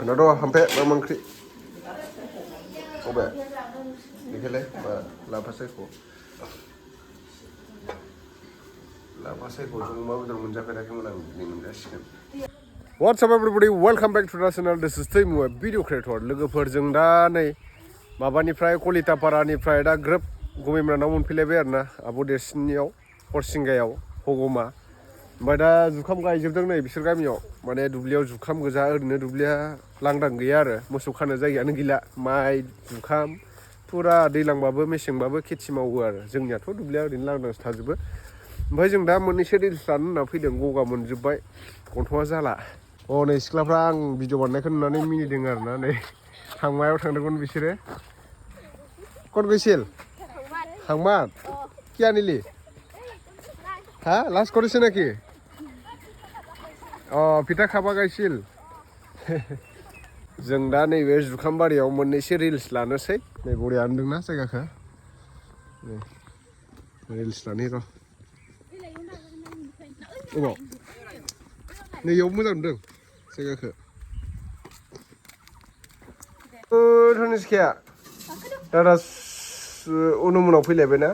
Kenapa hampir memang kri? Oke, dikele, lapa seko. Lapa seko, cuma betul menjaga lagi malam ini menjadikan. What's up everybody? Welcome back to the channel. This is Timo, video creator. लोगोफोरजों दा नै माबानिफ्राय कलितापारानिफ्राय दा ग्रोब गमिमरानाव मोनफैलायबाय आरोना आब' देरसिननियाव हरसिंगायाव हगमा ओमफ्राय दा जुखाम गायजोबदों नै बिसोर गामियाव माने दुब्लियाव जुखाम गोजा ओरैनो दुब्लिया लांदां गैया आरो मोसौ खानो जायगायानो गैला माइ जुखाम फुरा दैलांबाबो मेसेंबाबो खेथि मावो आरो जोंनियाथ' दुब्लिया ओरैनो लांदांसो थाजोबो ओमफ्राय जों दा मोननैसो रिल्स लानो होनना फैदों गगा मोनजोब्बाय गन्थङा जाला नै सिख्लाफ्रा आं भिडिअ बानायनायखौ नुनानै मिनिदों आरोना नै थांमायाव थांदोंमोन बिसोरो कौन গৈছিল थांमार কি আনিলি হা লাজ কৰিছে নেকি পিঠা খাबा गायसिल जों दा नैबे जुखाम बारियाव मोननैसो रिल्स लानोसै नै बरिया नुदोंना जायगाखौ नै रिल्स लानि र' अबाव नैयाव मोजां नुदों जायगाखौ धनिसखाया दादा अनुमोनाव फैलायबाय ना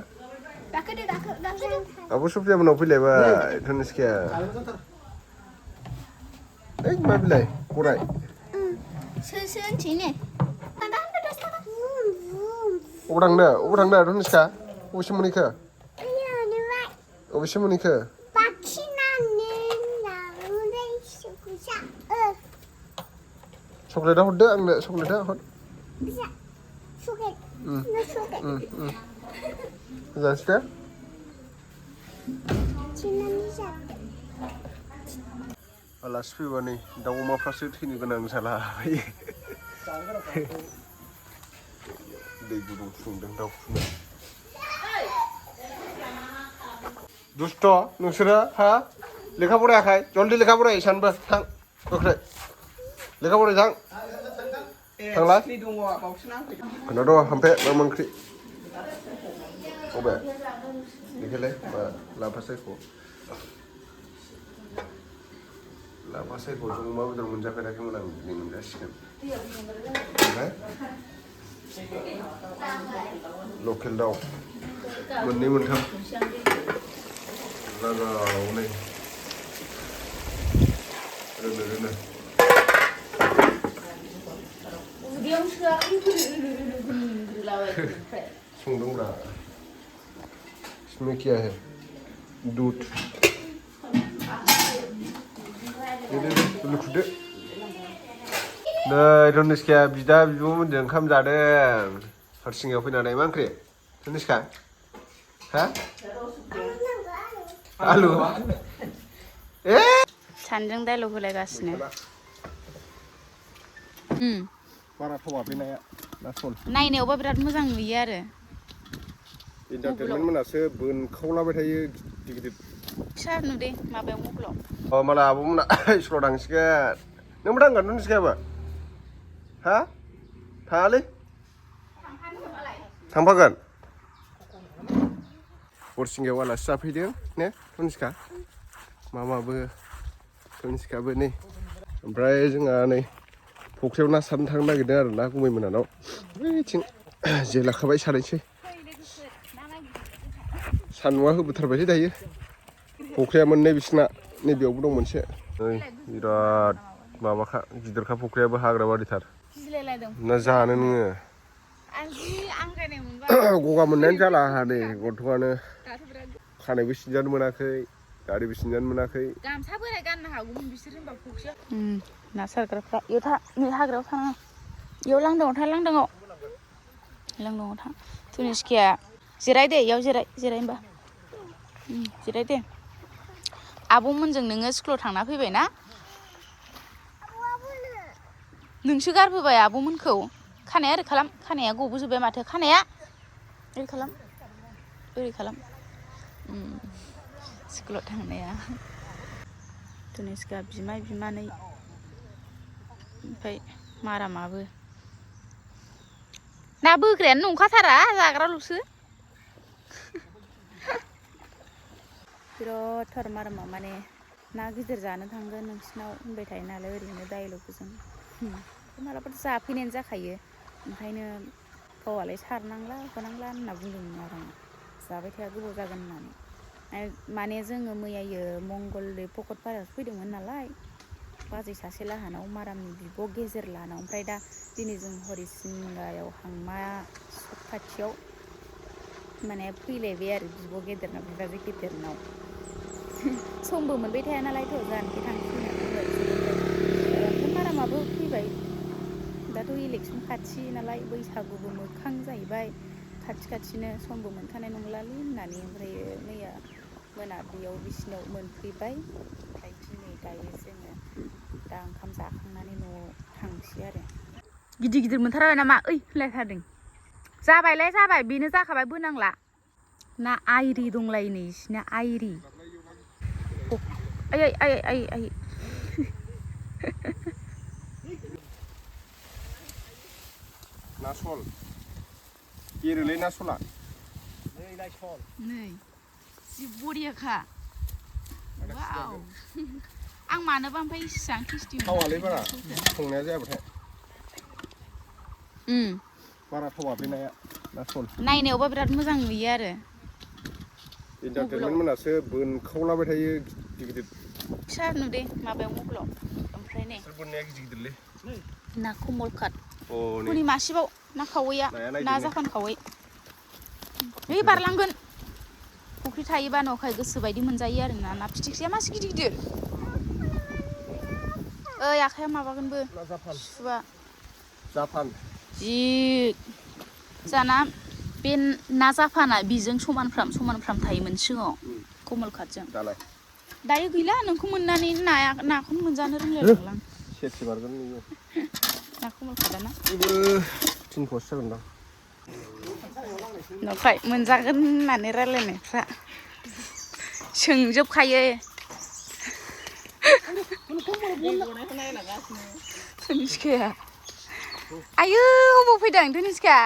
आब' सफिया मोनाव फैलायबाय धनिसखाया ओइ मा बिलाइ गराय अबाव थांनो धनिसखा अबेसिम मोनहैखो अबेसिम मोनहैखो चक्लेटा हरदो आंनो चक्लेटा हर मोजांसो दे आलासि फैबा नै दाउ अमाफ्रासो थैनो गोनां जालाबायो दै गुदुं फुदुंदों दाउफोरनो दुस्थ' नोंसोरो हा लेखा फरायाखै जल्दि लेखा फराय सानबो थां गोख्रै लेखा फराय थां थांला खोनादों हामपे मा ओंख्रि अबे देखले लाफा सायख' लाफा सायख' जों अमा बेदर मोनजाफेराखैमोन आं दिनै मोनजासिगोन ओमफ्राय लकेल दाउ मोननै मोनथाम लागाव नै रोनो संदोंब्रा इसमें क्या है दूध खुदो नै धनिसखाया बिदा बिब'मोनजों ओंखाम जादों हरसिंगायाव फैनानै मा ओंख्रि धनिसखा हा आलु सानजों डायलग होलायगासिनो बारा थावा फैनाया ना सल नायनायावबा बिराद मोजां नुयो आरो इन्टारटेनमेन्ट मोनासो बोनखावलाबाय थायो गिदिर गिदिर फिसा नुदे माबायाव मबाइलाव माला आब'मोना स्कुलाव थांसिगोन नोंबो थांगोन धनिसखायाबो हा थाङालै थांफागोन हरसिंगायाव आलासि जाफैदों ने धनिसखा मामाबो धनिसखायाबो नै ओमफ्राय जोंहा नै फख्रियाव ना सारनो थांनो नागिरदों आरो ना गुमै मोनानाव बैथिं जेलाखाबाय सानैसै सान्दुंआ होबोथारबायलै दायो फख्रिया मोननै बिसिना नैबेयावबो दं मोनसे नै बिराद माबाखा गिदिरखा फख्रियाबो हाग्रा बारिथार ना जानो नोङो गगा मोननायानो जाला आंहा नै गन्थङानो खानायबो सिनजानो मोनाखै दारिबो सिनजानो मोनाखै गामसा बोराय गाननो हागौमोन बिसोर होनबा फख्रियाव ना सारग्राफ्रा इयाव था नै हाग्रायाव थानाङा इयाव लांदाङाव था लांदाङाव था धनिसखाया जिराय दे इयाव जिराय होनबा जिराय दे आब'मोनजों नोङो स्कुलाव थांना फैबाय ना नोंसो गारबोबाय आब'मोनखौ खानाया ओरै खालाम खानाया गबोजोब्बाय माथो खानाया ओरै खालाम स्कुलाव थांनाया धनिसखा बिमाय बिमानै ओमफ्राय मारामाबो ना बोग्रायानो नंखाथारा जाग्राल'सो बिरादथार मारामा माने ना गिदिर जानो थांगोन नोंसिनाव होनबाय थायो नालाय ओरैनो डायलगजों मालाबा जाफैनायानो जाखायो ओंखायनो गावआलाय सारनांला होनांला होनना बुंदोंमोन आरो आं जाबाय थाया गोबाव जागोन होननानै माने जोङो मैयायो मंगलदै पकटपारायावसो फैदोंमोन नालाय बाजै सासे लाहानाव मारामनि बिब' गेजेर लाहानाव ओमफ्राय दा दिनै जों हरिसिंगायाव हांमा सक खाथियाव माने फैलायबाय आरो बिब' गेदेरनाव बिबाजै गेदेरनाव समबो मोनबाय थाया नालायथ' जानोखि थांफिननो ओमफ्राय मारामाबो फैबाय दाथ' इलेकसन खाथि नालाय बैसागुबो मोखां जाहैबाय खाथिनो समबो मोनखानाय नंलालै होननानै ओमफ्राय मैया मोनाब्लियाव बिसिनाव मोनफैबाय ओमफ्राय दिनै दायो जोङो दा ओंखाम जाखांनानै न'आव थांसै आरो गिदिर गिदिर मोनथारबाय नामा ओइ होनलायथारदों जाबायलाय जाबाय बेनो जाखाबाय बोनांला ना आइरि दंलायो नै इसिना आइरि आइ आइ आइ आइ ना सल एरोलै ना सला नै जि बरियाखा वाव आं मानोबा ओमफ्राय इसेबां टेस्टि थावालै बारा संनाया जायाबाथाय बारा थावा बे नाया ना सल नायनायावबा बिराद मोजां नुयो आरो इन्टारटेनमेन्ट मोनासो बोनखावलाबाय थायो गिदिर गिदिर फिसा नुदे माबायाव मबाइलाव ओमफ्राय नै बोननाया गिदिर गिदिरलै ना कमल काट अ हनै मासेबाव ना खावैया ना जापान खावै बे बारलांगोन फुख्रि थायोबा न'खाय गोसोबायदि मोनजायो आरो ना फिथिख्रिया मासे गिदिर गिदिर ओइ आखाइया माबागोनबो सुवा जापान जि जाना बे ना जापाना बिजों समानफ्राम थायोमोन सिगाङाव कमल काटजों दायो गैला नोंखौ मोननानै नाखौनो मोनजानो रोंलायलांलां सेरसे बारगोन नोङो ना कमल काटआ 3 पस्ट जागोनदां न'खाय मोनजागोन होननानै रायलायनायफ्रा सोंजोबखायो धनिष्काया आयौ अबाव फैदों धनिष्का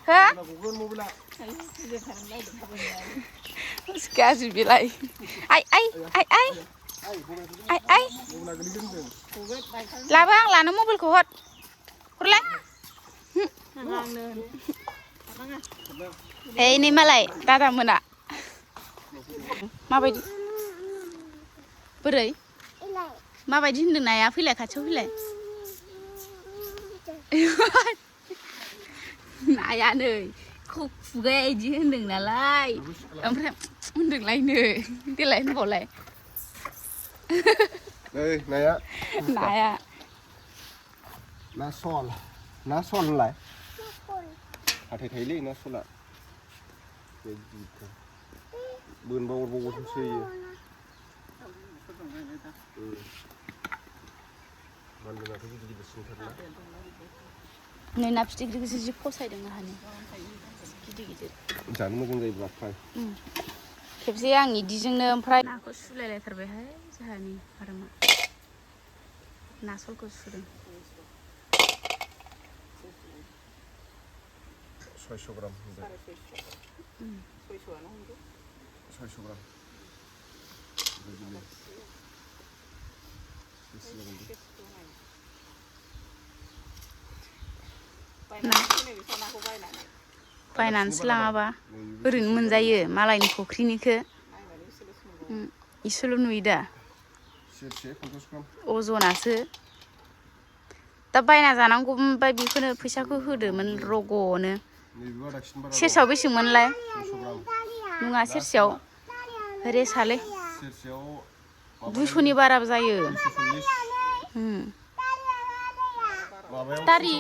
हो गाज्रि बेलाय आइ लाबो आं लानो मबाइलखौ हरलाय नै मालाय दादा मोना माबायदि बोरै माबायदि होनदों नाया फैलाय खाथियाव फैलाय नाया नै खुगाया इदि होनदों नालाय ओमफ्राय होनदोंलायनो देलाय होनबावलाय नाया ना सल होनलाय हाथाय थायोलै ना सला बोनबा अरबावगोनसो होयो मानदोनाथ' गिदिर गिदिर सिंथारना नै ना फिथिख्रिखौसो जि फसायदों आंहानो गिदिर जानो मोजां जायोब्ला फ्राय खेबसे आं इदिजोंनो ओमफ्राय नाखौ सुलायलायथारबायहाय जोंहानि आरामा नासलखौ सुदों 600 ग्राम 600 ग्राम बायनानैसो लाङाबा ओरैनो मोनजायो मालायनि फुख्रिनिखौ इसेल' नुयो दा अजनासो दा बायना जानांगौ ओमफ्राय बेखौनो फैसाखौ होदोंमोन रग'नो सेरसेयाव बेसेबांमोनलाय नङा सेरसेयाव रेसालै 200नि बाराबो जायो दारि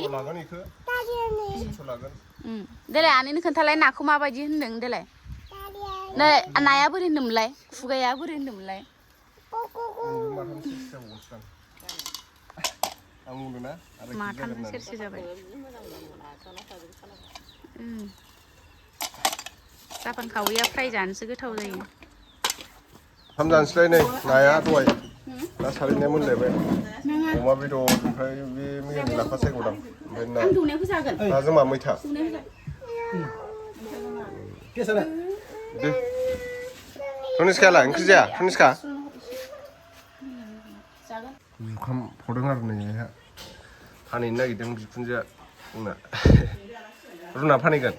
देलाय आनैनो खोन्थालाय नाखौ माबायदि होनदों देलाय नै नाया बोरै होनदोंमोनलाय खुगाया बोरै होनदोंमोनलाय माथाम सेरसे जाबाय जापान खावैया फ्राय जानोसो गोथाव जायो ओंखाम जानोसैलाय नै नाया दहाय ना सारैनाया मोनलायबाय अमा बेदर ओमफ्राय बे मैयानि लाफा सायग'दां ओमफ्राय नाजों मा मैथा दे धनिष्कायालाय ओंख्रि जाया धनिष्का जुखाम फदों आरो नै फानहैनो नागिरदों बिखुनजोआ जोंना रुना फानहैगोन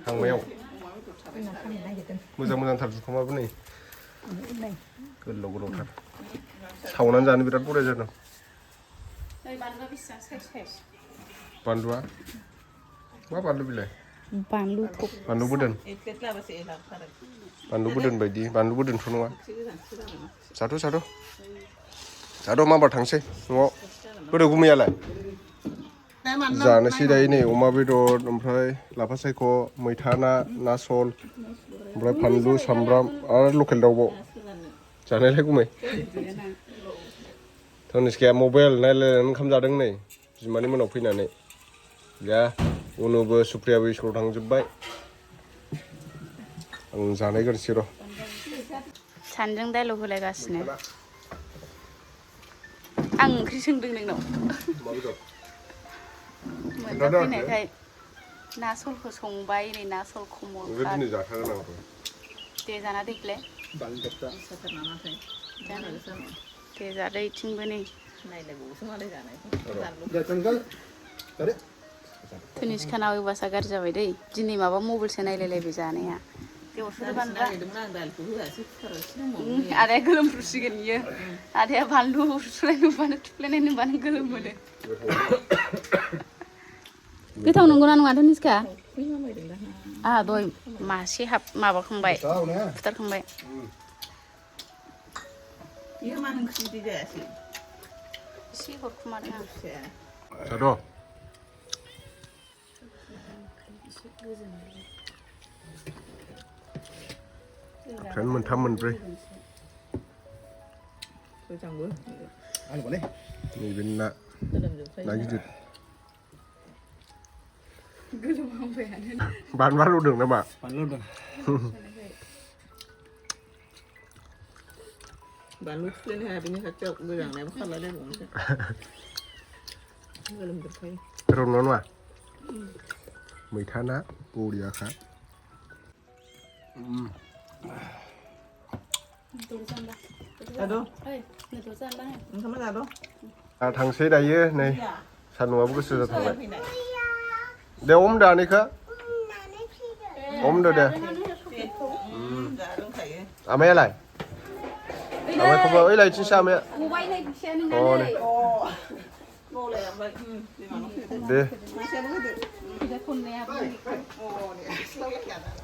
हांमायाव मोजां मोजांथार जुखामाबो नै गोलाव गोलावथार सावनानै जानो बिराद बरिया जादों बानलुआ मा बानलु बिलाय बानलु बोदोन बायदि बानलु बोदोनथ' नङा जाथ' माबार थांसै न'आव गोदो गुमैयालाय जानोसै दायो नै अमा बेदर ओमफ्राय लाफा सायख' मैथा ना सल ओमफ्राय फानलु सामब्राम आरो लकेल दाउबाव जानायलाय गुमै तनिष्काया मबाइल नायलायनानै ओंखाम जादों नै बिमानि मोनाव फैनानै गैया उनुबो सुप्रियाबो स्कुलाव थांजोब्बाय आं जानायग्रोनोसै र' सानजों डायलग होलायगासिनो आं ओंख्रि सोंदों नोंनाव मोनजा फैनायखाय ना सलखौ संबाय नै ना सल खमल दिनै जाखागोन आं दे जाना देख्लाय दे जादो इथिंबो नै तनिष्कानाव अयबासा गाज्रि जाबाय दै दिनै माबा मबाइलसो नायलायलायबाय जानाया आदाया गोलोमफ्रुसिगोन इयो आदाया बानलु सुनाय नुबानो थुफ्लेनाय नुबानो गोलोम मोनो गोथाव नंगौना नङा तनिष्का आहा दहाय मासे माबाखांबाय फुथारखांबाय एसे हरखुमादों आं जाद' फ्रेन मोनथाम मोनब्रै नैबे ना गिदिर बानलुआ लुदों नामा बानलु थुफ्लेनो हाया बिनि खाथियाव गोजांनायाबो खारलायलायबावनोसो गोलोमजोबखायो गोथाव नङा नङा मैथा ना बरियाखा थांसै दायो नै सान्दुंआबो गोसो जाथारबाय दे हम दानिखौ हमदो दे आमायालाय आमायखौबो ओइ लायथिंसै आमाया दे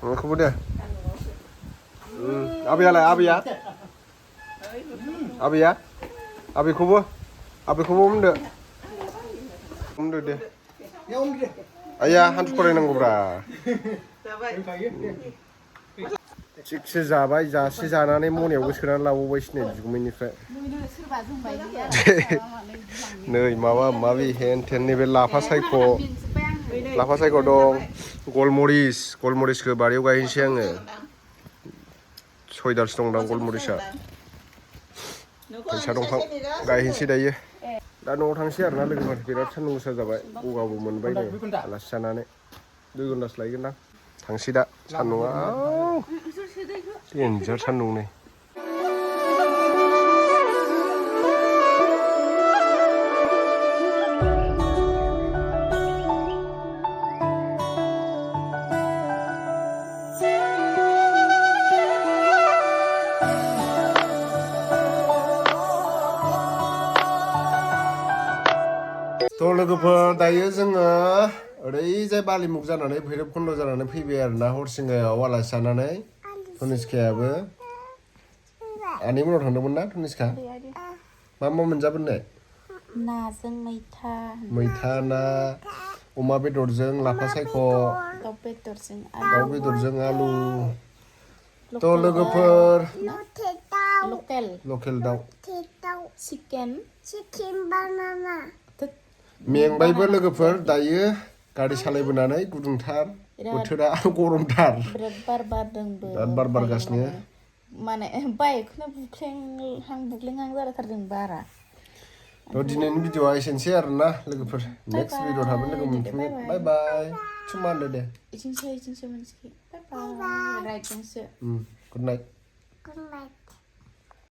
आमायखौबो दे आबैयालाय आबैया आबैखौबो हमदो दे आइया हान्थु खरायनांगौब्रा थिगसे जाबाय जासे जानानै मनायावबो सोनानै लाबावबायसो नै बिगुमैनिफ्राय नै माबा माबि हेन थेन नैबे लाफा सायख' दं गलमरिसखौ बारियाव गायनोसै आङो 6 दालसो दंदां गलमरिसा फैसा दंफां गायहैनोसै दायो दा न'आव थांसै आरोना लोगोफोर बिराद सान्दुं गोसा जाबाय गगाबो मोनबाय नै आलासि जानानै 2 घन्टासो लायगोन दां थांसै दा सान्दुंआ देन्जार सान्दुं नै थ' लोगोफोर दायो जोङो ओरैजाय बालिमुग जानानै भैरबकुन्द जानानै फैबाय आरोना हरसिंगायाव आलासि जानानै तनिष्कायाबो आनै मोनाव थांदोंमोन ना तनिष्का मा मोनजाबोनो नाजों मैथा ना अमा बेदरजों लाफा सायख' दाउ बेदरजों आलु थ' लोगोफोर लकेल दाउ चिकेन बानाना मेंबायबो लोगोफोर दायो गारि सालायबोनानै गुदुंथार बोथोरा गरमथार बिराद बार बारदोंबो बिराद बार बारगासिनो माने बाइकखौनो बुख्लेंहां जाथारदों बारा थ' दिनैनि भिडिअआ एसेनोसै आरोना लोगोफोर नेक्स्ट भिडिअ थाबैनो लोगो मोनफिनगोन बाय बाय सुमा होनदो दे इथिंसो मोनसे बाय बाय राइटजोंसो गुड नाइट